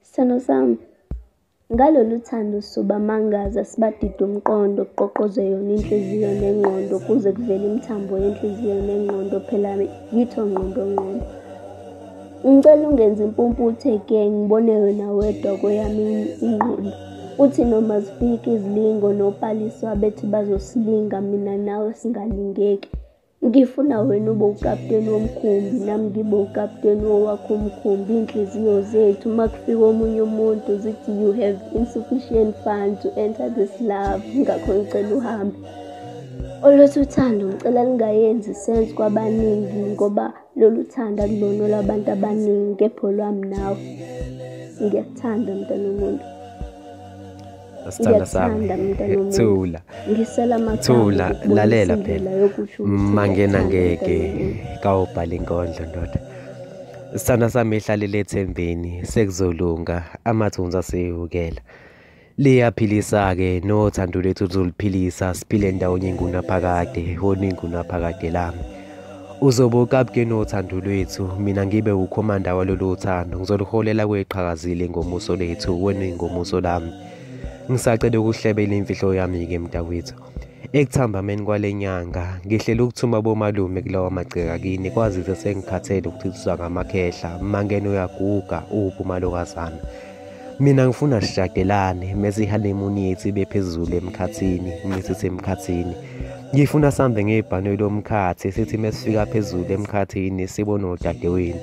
Sithandwa sami, ngalolu thando sobamangaza sibadide umqondo, kuqoqoze yona inhliziyo nengqondo kuze kuvele imithambo yenhliziyo nengqondo, phela yithi ongqondo ngqondo. Ngicela ungenze impumputhe-ke ngibone wena wedwa kweyami ingqondo. Uthi noma zifika izilingo nopaliswa bethi bazosilinga mina nawe singalingeki. Ngifuna wena ube ukaputeni womkhumbi nami ngibe ukaputeni wowakho umkhumbi. Iy'nhliziyo zethu uma kufika omunye umuntu zithi you have insufficient funds to enter this love, ngakho ngicela uhambe. Olwethu uthando ngicela lingayenzi sense kwabaningi ngoba lolu thando akulona olwabantu abaningi kepha olwami nawe. Ngiyakuthanda mntanomuntu. Sithanda sami, Ngiyakuthanda mntanomuntu. Thula. Ngisela amathambo Thula, ukukubonisa lalela phela. indlela yokusho ukuthi Mangena ngiyakuthanda ngeke mntanomuntu. kawubhala inkondlo ndoda. Sithanda sami ihlalele ethembeni sekuzolunga amathunzi aseyukela. Liyaphilisa-ke nothando lwethu luzoliphilisa siphile ndawonye ingunaphakade, wona ingunaphakade lami. Uzobe ukaputeni wothando lwethu, mina ngibe ukhomanda walolu thando, ngizoluholela kweqhakazile ingomuso lethu, wena ingomuso lami. Ngisacela ukuhlebela imfihlo yami-ke mntakwethu. Ekuthambameni kwale nyanga, ngihlela ukuthuma bomalume kulawa magceke kini, kwazise sengikhathele ukuchithuswa ngamakhehla, mangena uyaguga, uphi umalokazana. Mina ngifuna sishadelane, mese i-honeymoon yethu ibe phezulu emkhathini, mesithi emkhathini. Ngifuna sihambe ngebhanoyi lomkhathi, sithi mesifika phezulu emkhathini sibone odadewenu.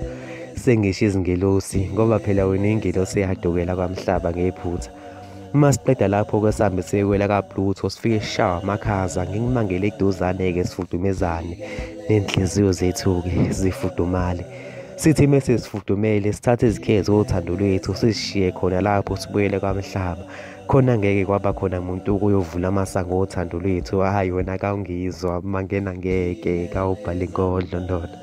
Sengisho izingelosi, ngoba phela wena ingelosi eyadukela kwamhlaba ngephutha. Uma siqeda lapho-ke sihambe siyekwela kaPluto, sifike sishawe amakhaza, ngikumangele eduzane-ke sifudumezane, ney'nhliziyo zethu-ke zifudumale. Sithi mese sifudumele sithathe izikhezo zothando lwethu sisishiye khona lapho sibuyele kwamhlaba. Khona ngeke kwaba khona muntu ukuyovula amasango othando lwethu. Hhayi wena kawungizwa, mangena ngeke kawubhala inkondlo ndoda.